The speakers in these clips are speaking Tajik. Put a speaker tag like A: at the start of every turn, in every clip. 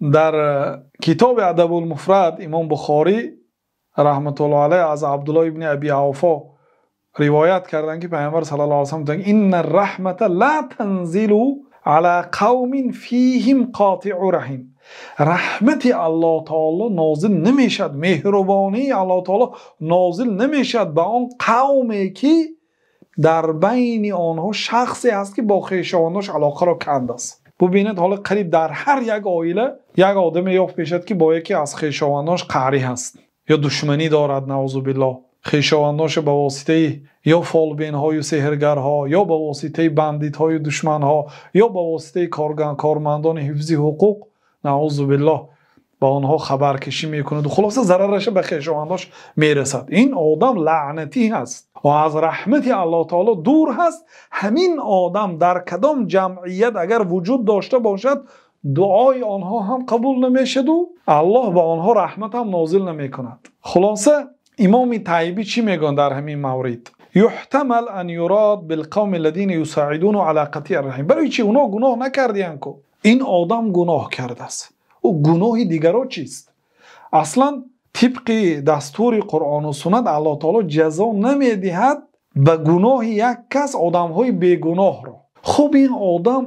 A: Дар китоби Адабул Муфрад имом Бухорӣ раҳматуллоҳи алайҳ аз Абдуллоҳ ибни Абӣ Авфо ривоят карданд, ки Паёмбар саллаллоҳу алайҳи васаллам фармуданд: «Инна р-раҳмата ло танзилу ало қавмин фиҳим қотиъу раҳим». Раҳмати Аллоҳи таъоло нозил намешавад, меҳрубонии Аллоҳи таъоло нозил намешавад ба он қавме ки дар байни онҳо шахсе ҳаст ки бо хешовандонаш алоқаро канда аст. Бубинед, ҳоло қариб дар ҳар як оила як одаме ёфт мешавад, ки бо яке аз хешовандонаш қаҳрӣ ҳаст ё душманӣ дорад, наъӯзу биллоҳ. Хешовандонашро ба воситаи ё фолбинҳо ва соҳиргарҳо, ё ба воситаи бандитҳо ва душманҳо, ё ба воситаи кормандони ҳифзи ҳуқуқ, наъӯзу биллоҳ, ба онҳо хабаркашӣ мекунад ва хулоса зарараш ба хешовандонаш мерасад. Ин одам лаънатӣ аст ва аз раҳмати Аллоҳи таъоло дур аст. Ҳамин одам дар кадом ҷамъият агар вуҷуд дошта бошад, дуои онҳо ҳам қабул намешавад ва Аллоҳ ба онҳо раҳмат ҳам нозил намекунад. Хулоса имом Тайбӣ чӣ мегӯянд дар ҳамин маврид? يحتمل أن يراد بالقوم الذين يساعدون على قطيع الرحم. Барои чӣ? Онҳо гуноҳ накарданд ку. Ин одам гуноҳ кардааст. Ӯ гуноҳи дигарон чист? Аслан тибқи дастури Қуръон ва суннат Аллоҳи таъоло ҷазо намедиҳад ба гуноҳи як кас одамҳои бегуноҳро. Хуб, ин одам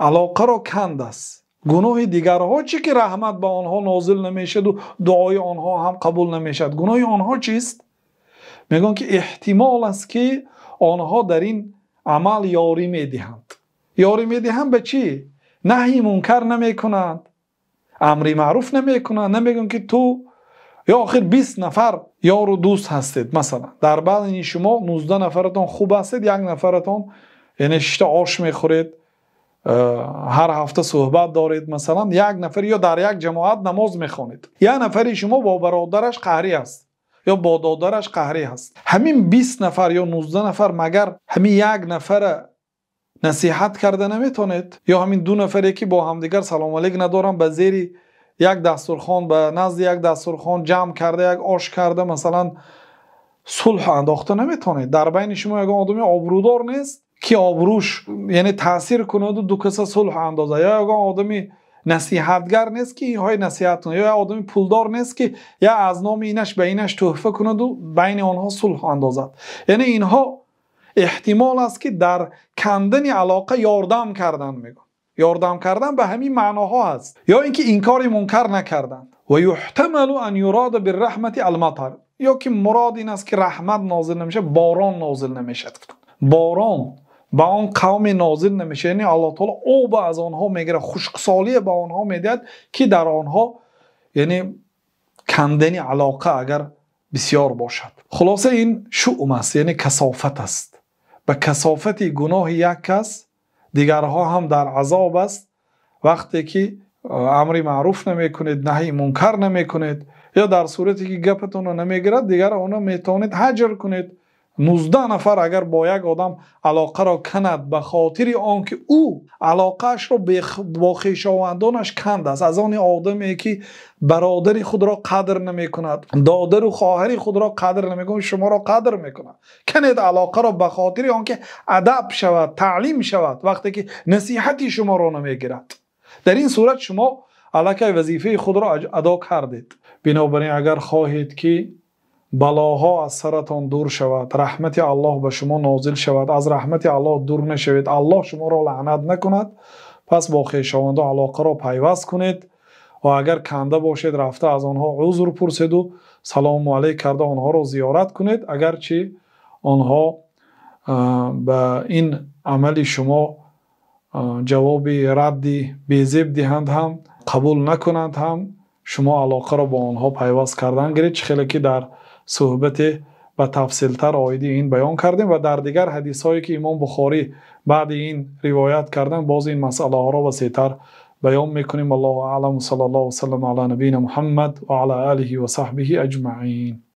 A: алоқаро канд аст. Гуноҳи дигарҳо чӣ ки раҳмат ба онҳо нозил намешавад ва дуои онҳо ҳам қабул намешавад? Гуноҳи онҳо чист? Мегӯянд ки эҳтимол аст ки онҳо дар ин амал ёрӣ медиҳанд. Ёрӣ медиҳанд ба чӣ? Наҳйи мункар намекунанд, амри маъруф намекунанд, намегӯянд ки ту ё охир 20 нафар ёру дӯст ҳастед, масалан дар байни шумо 19 нафаратон хуб ҳастед, як нафаратон яъне шишта ош мехӯред, ҳар ҳафта суҳбат доред, масалан як нафар ё дар як ҷамоат намоз мехонед, як нафари шумо бо бародараш қаҳрӣ аст ё бо додараш қаҳрӣ аст. Ҳамин 20 нафар ё 19 нафар магар ҳамин як нафара насиҳат карда наметавонед? Ё ҳамин ду нафаре ки бо ҳамдигар салому алайк надоранд, ба зери як дастурхон, ба назди як дастурхон ҷамъ карда, як ош карда, масалан сулҳ андохта наметавонед? Дар байни шумо як одами обрӯдор нест ки обрӯш яъне таъсир кунад ва ду каса сулҳ андозад, ё як одами насиҳатгар нест ки инҳои насиҳат кунад, ё як одами пулдор нест ки я аз номи инаш ба инаш туҳфа кунад ва байни онҳо сулҳ андозад. Яъне инҳо эҳтимол аст ки дар кандани алоқа ёрдам кардан, мегӯям ёрдам кардан ба ҳамин маъноҳо аст, ё инки инкори мункар накарданд. Ва юҳтамалу ан юрода бирраҳмати алматар, ё ки мурод ин аст ки раҳмат нозил намешавад, борон нозил намешавад. Борон ба он қавме нозил намешавад, яъне Аллоҳ таъоло об аз онҳо мегирад, хушксолӣ ба онҳо медиҳад ки дар онҳо яъне кандани алоқа агар бисёр бошад. Хулоса ин шуъм аст, яъне касофат аст. Ба касофати гуноҳи як кас дигарҳо ҳам дар азоб аст. Вақте ки амри маъруф намекунед, наҳйи мункар намекунед, ё дар сурате ки гапатонро намегирад, дигар онро метавонед ҳаҷр кунед. 19 нафар агар бо як одам алоқаро канад ба хотири он ки ӯ алоқаашро бо хешовандонаш канд аст, аз он одаме ки бародари худро қадр намекунад, додару хоҳари худро қадр намекунад, шуморо қадр мекунад. Канед алоқаро ба хотири он ки адаб шавад, таълим шавад, вақте ки насиҳати шуморо намегирад. Дар ин сурат шумо аллакай вазифаи худро адо кардед. Бинобар ин агар хоҳед ки балоҳо аз саратон дур шавад, раҳмати Аллоҳ ба шумо нозил шавад, аз раҳмати Аллоҳ дур нашавед, Аллоҳ шуморо лаънат накунад, пас бо хешовандон алоқаро пайваст кунед ва агар канда бошед рафта аз онҳо узр пурсед ва салому алайк карда онҳоро зиёрат кунед, агарчи онҳо ба ин амали шумо ҷавоби радди безеб диҳанд ҳам, қабул накунанд ҳам, шумо алоқаро бо онҳо пайваст кардан гиред. Чӣ хеле ки дар суҳбат ба тафсилтар оиди ин баён кардем ва дар дигар ҳадисҳое ки имом Бухорӣ баъди ин ривоят кардан, боз ин масъалаҳоро васеътар баён мекунем. Аллоҳу аълам, саллаллоҳу васаллам ала набийна Муҳаммад ва ала олиҳи ва саҳбиҳи аҷмаин.